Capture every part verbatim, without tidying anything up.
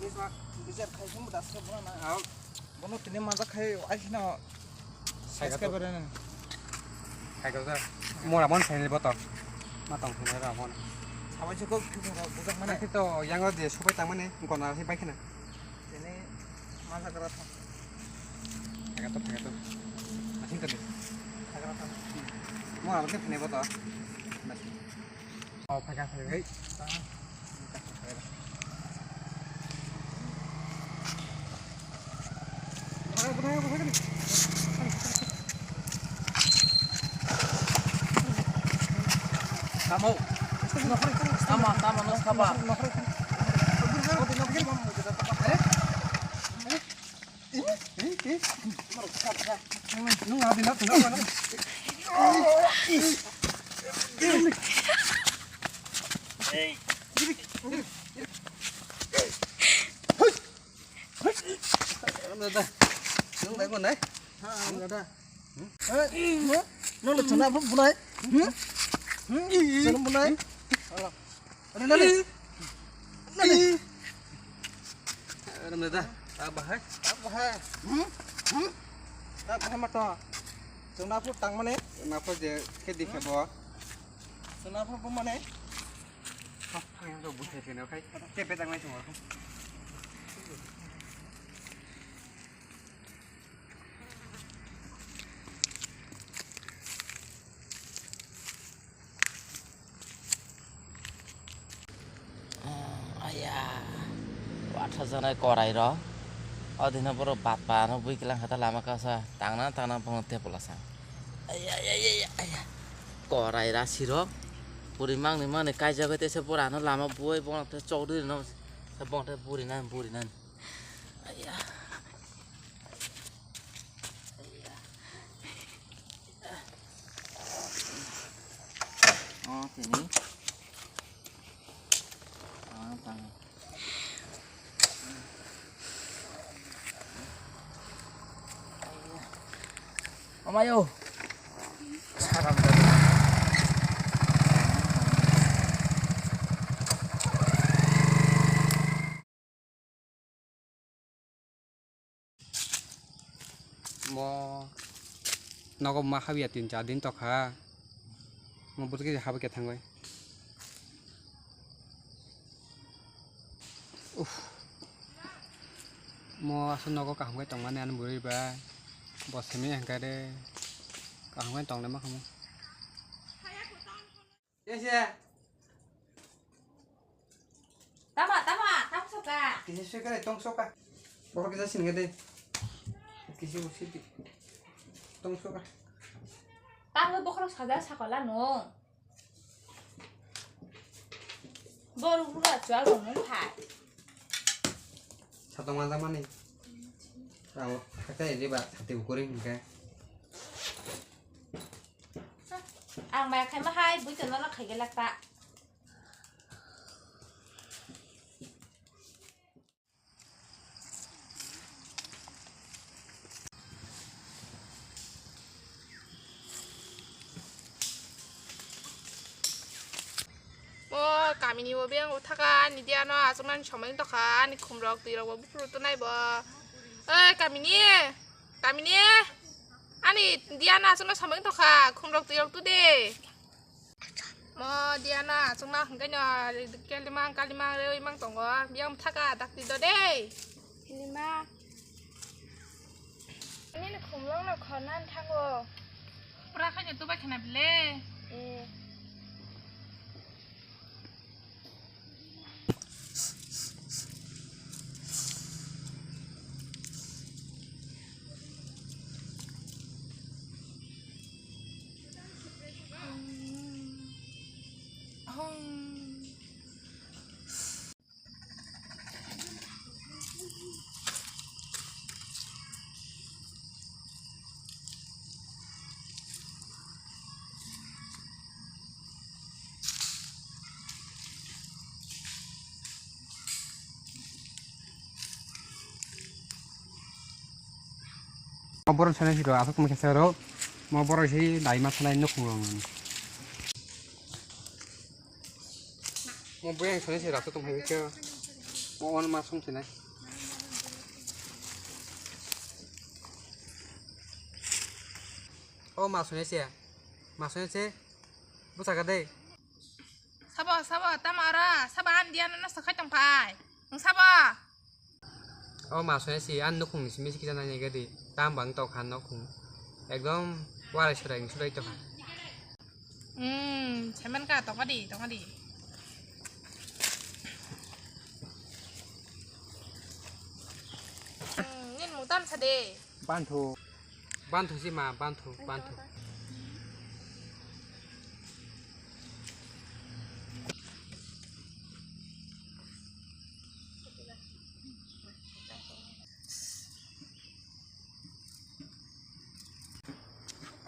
Bijar khai sung das ke bono na. Au. Bono tini maja khai ai sina. Sai ka to. Subscriber na. Sai ka to. Mora mon sai ni boto. Ma tong sung ra mon. Sabai se ko bujak mane. Aki to yang o je subai tang mane gona se bai khna. Tini maja kara tha. Sai ka to, sai ka to. Asing to. Sai kara tha. Mora mon ke khne boto. Oh, phaikha, phaikha. Hey. Tamo. Tamo, tamo, no saba. Dada, nung bai gonai? Ha, dada. Hmm? Eh, eh, nung le chana bu bunai? Hmm? Hmm? Chana bunai? Alah. Alah, alah. Alah. Alah, dada. Apa hai? Apa hai? Hmm? Hmm? Apa hai mata? Chana bu tang mane? Chana bu je ke dikhe bo. Chana bu bu mane? Hah, yang tu bukan sih, oke. Cepet yang lain semua. Aya, watha janai korai ro. O dino borok bat pa no bui kilang kata lama kasa tangna tangna bono tepla sa. Aya, aya, aya, aya. Korai rasi ro. Puri mangni mangni kaijagwi tesa borano lama bui bono te chokdwi no. Bono te buri nan, buri nan. Aya. Oh, tini. Ah, tang. Amayo. Saram. Mo nogo ma habya tin char din tokha. Mo butuki habya thangwi. Uff. Mo aswk nogo kaham khe tongmani ani bwrwi bai. Bo simi hwnkhe de kaham khe tongnaima khamu. Tama, tama, tang soka. Kisa sui kare tong soka. Borok kisa sini kade. Kisa bo sidi. Tong soka. Tang bokhorok saja sakola no. Borok buga chwal rok no phai. Satong manja mani. Rao khakai riba sati ukuri hingke. Ang maya khaima hai, bui tono no khaigwi lakta. O kamini bo beng uthaka ani diano aswknani somoi wngtokha, ani khumrok twirok bo buphuru tonai bo. Oi kamini, kamini, ani diano aswkno somoi wngtokha, khumrok twirok tudi. Mo diana chwngna hwnkhe no kalimang kalimang rewi mang tongo, biyang thaka dakti do de. Lima. Nini khumlong no khornan thango. Pura khaino tubai khana bile. Eh. Borok sana hiro asok mungsa ro mo borok si laima sanai nukhung rong. Mo buyang sana si rasu tong hai khe. O, ono ma song sinai. O ma song se. Ma song se. Busa ka dei. Sabo, sabo, tamo oro, sabo ani diyan no sakhai tong phai. Nwng sabo? O ma song se, an nukhung ni simi sikisa nai nai gadi. Tam bang tok khan nukhung. Ekdom warai surai ni surai tong kha. Hmm, semen ka tong di, tong di. Hmm, nin mutam sade. Banthu. Banthu si ma, banthu, banthu.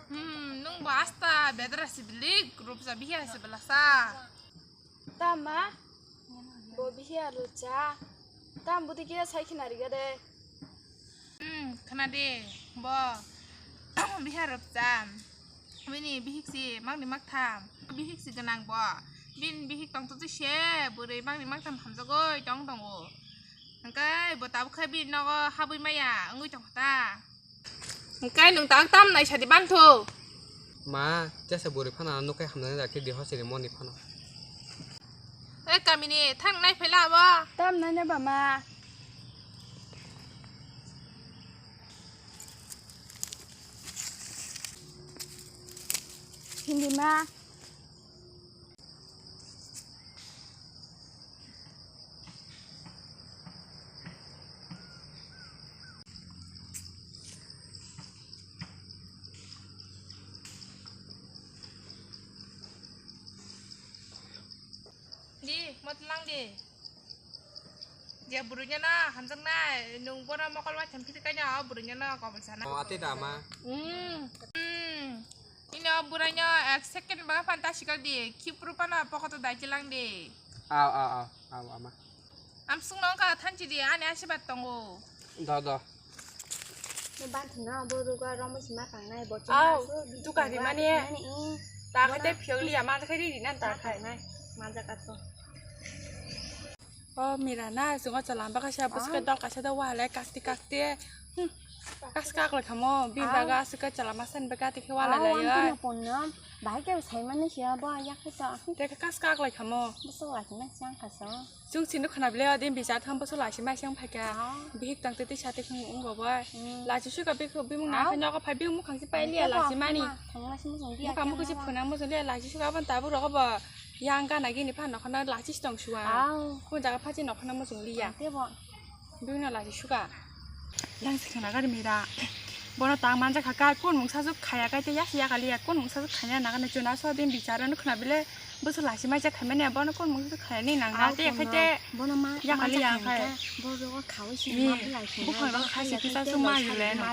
Hmm, nung bo asta bedra sibilik, rupsa biha sibelasa. Tama, bo biha rupsa. Tam budi kira sai khina riga de. Hmm, khana de, bo biha rupsa. Bini bihik si mangni maktham. Bihik si gwnang bo. Bini bihik tong tong se bwrwi mangni maktham hamjagoi tong tongo. Hwnkhe bo tabuk khe bini nogo habwi maya wngwi tong kha ta. Hwnkhe nwng tak tam nai sadi banthu. Ma, jesa bwrwi phano ano nukhai hamjaknai da khe di hosiri moni phano. Ei kamini thang nai phaila abo. Tam nai na ba ma. Hindi ma. Di, mot lang di. Je burunya na hamjak na, nung bona mokol wa champi kanya burunya na kobol sana. Oh, ate dama. Hmm. Hmm. Ini o burunya ek second ba fanta sikal di, kipru pana pokoto dai chilang di. Aw, aw, aw, aw, ama. Amsung nong ka thanchi di, ani asibat tongo. Do, do. Ni banthwng na bo ruga romo sima tangnai bo. Aw, chuma so, duka rimani. Rimani, mm. Ta khai te phiok liya, ma khai ri ri nan ta khai. Nai, ma jaka to. O mira na, chungo chalam ba kaisa, bwswk dol kaisa do, wa le kasti kasti. Hmm. Kas kak le khamo, bin baga aswk chalam ma san baga tikhe wa le. Aw, lai, ang tino ai. Ponno, bahai ke sai mani siya bo, yak to. Te kas kak le khamo. Bwswk wa sima sang khaso. Chwng chini khwna bile o din bichar tham bwswk lachi mai se wng phaikha. Ah. Bihik tang twi twi sa twi khwng wng bo bai. Hmm. Lachi suka bihik bimung na khe nogo phai bihik mukhang se pai liya lachi mani. Mukhang mukhang se phwna muchung liya lachi suka aboni tabuk rogo bo yang gana gini phan nokhorno lachi se tong suwa. Kun jaga phachi nokhorno muchung liya. Bihik no lachi suka. Yang se khwna gari mira. Bono tang manja kha kai kun mungsa juk khaya kai te yak yak liya kun mungsa juk khaya na gana chuna so din bichar no khwna bile. Bwswk lachi mai jak khaimani, bono kun mung khaini nang na te khai te. Bono ma yakali ya khai. Bo rogo khawi si ma bilai si. Bukhang rogo khai si pisa su ma yule no.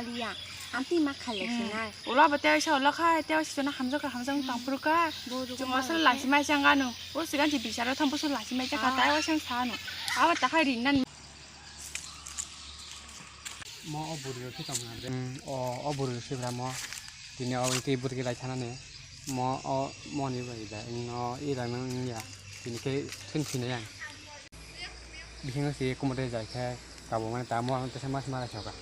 Anti ma khai le si nai. Ulo ba te sa ulo khai te si jona hamjak hamjak tang puru ka. Chung asal lachi mai chang anu. O sigan si bichara tham bwswk lachi mai jak kha tai o sang sa no. Aba ta khai rin nan. Mo o bwrwi rok khe tong kha de. Hmm, o, o bwrwi rok khe bwra mo. Tini o tei bwrwi lai thana ni. Mo o, mo ni bai da. Ino i rang nang ya. Tini khe thun thina yang. Bisingo se kumo de jai khe kabo mane ta mo ang tesa mas mara choka.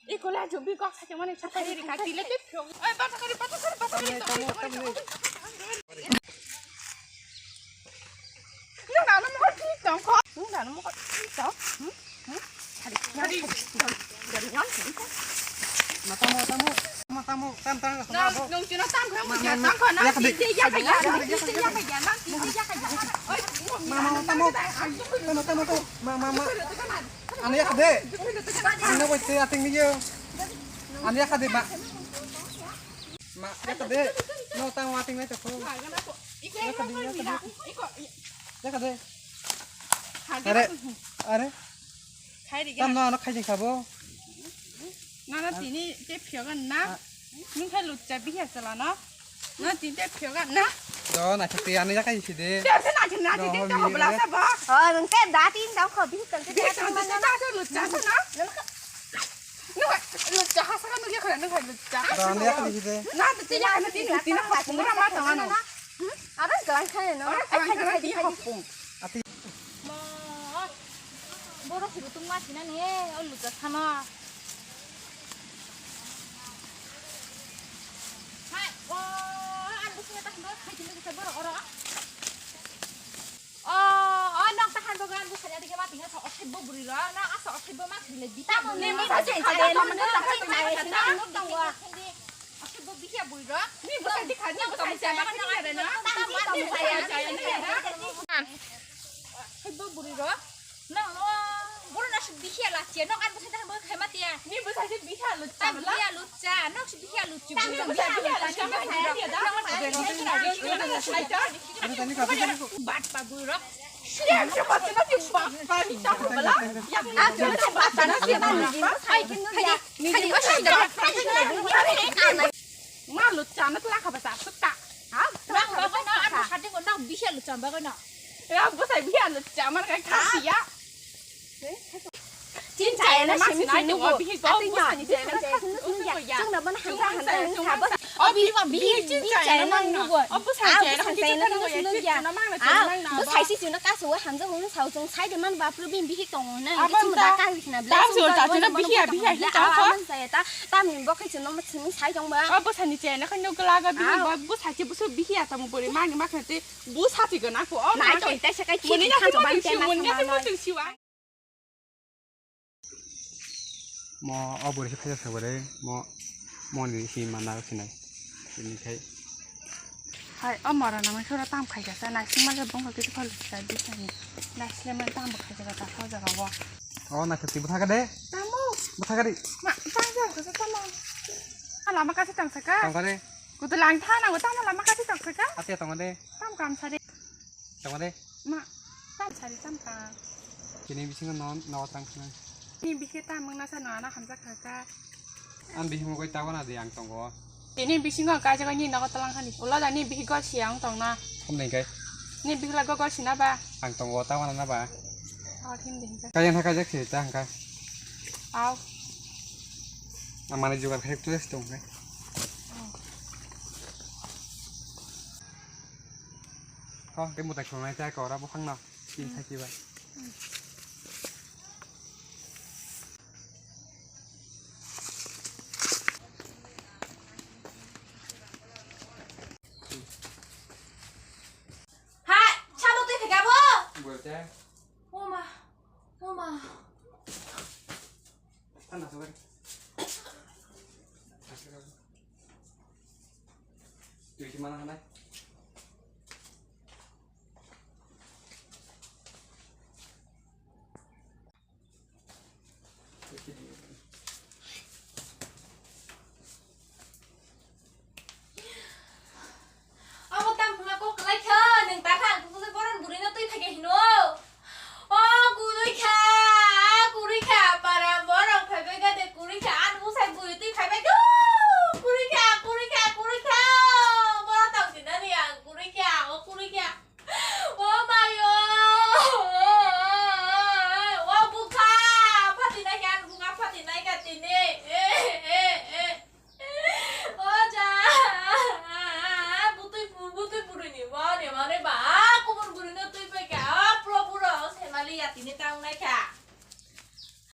Iko la jumbi kok sa chumani sa thari ri ka tile te. Oi, bata kari, bata kari, bata kari. Nung nano mo kor tong kho. Nung nano mo kor tong. Hmm? Hmm? Hari, hari. Dari, dari, dari, hari. Mata mo, mata mo. Mata mo, tam, tam, tam, tam. Nung chuna tam kho, mo ja tam kho na. Ya kadi. Ya ka ya, ya ka ya, ya ka ya. Oi, mama, mata mo. Tamo, tamo, tamo. Ma, ma, ma. Ani ya kade. Ani na boite ating ni yo. Ani ya kade, ma. Ma, ya kade. No, tamo ating na to. Iko, iko, iko, iko, iko. Are, are. Khai ri. Tam no, ano khai jing sabo. Nana tini te phiogan na. Nung khai lutcha bihi asala no. Na tini te phiogan na. Do na chakti ano ya kai si de. Te se na chakti na chakti te hobla sa ba. Oh, nung te da tin dam kho bihi tong te. Bihi tong te ta lutcha sa na. Nung lutcha ha sa nung ya khai nung khai lutcha. Do ano ya kai si de. Na te ya na tini tini khopung ra ma tong ano. Aro galang khai no. Aro galang khai di khopung. Ati. Ma. Borok hibo tungma sinani, o lucha sano. Hai, o, ang bwswk ta hwnwi khai tongwi kisa borok oro. O, o, nok ta hwnwi ang bwswk ya dikhe ma tongya sa, o, thai bo bwrwi rok, nok asa o thai bo ma thwi le bita bo. Ni bwsa se chai, ni bwsa se chai, nok tongwa. Aswk bo bihia bwrwi rok. Ni bwsai di kha, ni bwsai di kha, ni bwsai di kha, ni bwsai di kha. Aswk bo bwrwi rok. Nang no, boro no aswk bihia lachia, nok ani bwsai di kha, bo khai ma tiya. Ni bwsai di bihia lachia. Ta bihia lachia, nok aswk bihia lachia. Ni bwsai di bihia lachia, ma khai ya da. Bat pa bwrwi rok. Ma luchana tu lakha basa sutta. Ha? Nang bagwi no, ano sadi ko nang bihia lucham bagwi no. Ya, bwsai bihia lucham man kai khasiya. Tin chaya na simi simi nugo. Ati ma, bwsai chaya na khasi nugo ya. Chungna bana handa handa handa bwsai. O bihik bihik chin chaya na nugo. O bwsai chaya na khasi nugo ya. Bwsai si chuna kasu wa hamjak hunu sao chung sai de man bapru bin bihik tong na. Abo ta. Bihik bihik ta. Tamni bo khe chwngno simi sai tong ba. O bwsani chayana khe nugla ga bini ba bwsa khe bwsa bihi ata mo bori mani ma khe te bwsa ti gana ko o ma khe. Nai to ita se kai muni na khe mo tong siwa. Mo o bori khe phaisa sa bore mo moni hi mana sinai. Ini khai. Hai o mora na ma khura tam khai ka sa nai sima le bong ka kiti phal sa di sa ni. Nai sile man tam khai ka ta phal jaga bo. O nai khe ti bwtha ka de. Tamo. Bwtha ka di. Ma tang ja ka sa tamo. Lama kasi tang saka. Tang kare. Kutu lang thana kutu lama kasi tang saka. Ate tong de. Tam kam sare. Tong de. Ma tam sare tam ka. Kini bisingo non no tang sna. Ni bikhe tam mangna sa no ana hamjak kha ka. An bihimo koi tawana de ang tongo. Tini bisingo kaisa koi ni nogo talang khani. Ulo da ni bihik gor si ang tong na. Thum ding kai. Ni bihik la gor si na ba. Ang tongo tawana na ba. Aw thim ding kai. Kaya na kajak si ta ang ka. Aw. Amani jugar khai tu si tong kai. Aw. Ko ke mutai khonai ta ko ra bo khang na. Tin thaki ba. Hai, sabo twi phika bo? Bolte. Oma, oma. Thanda sugari. Twi si mana hanai?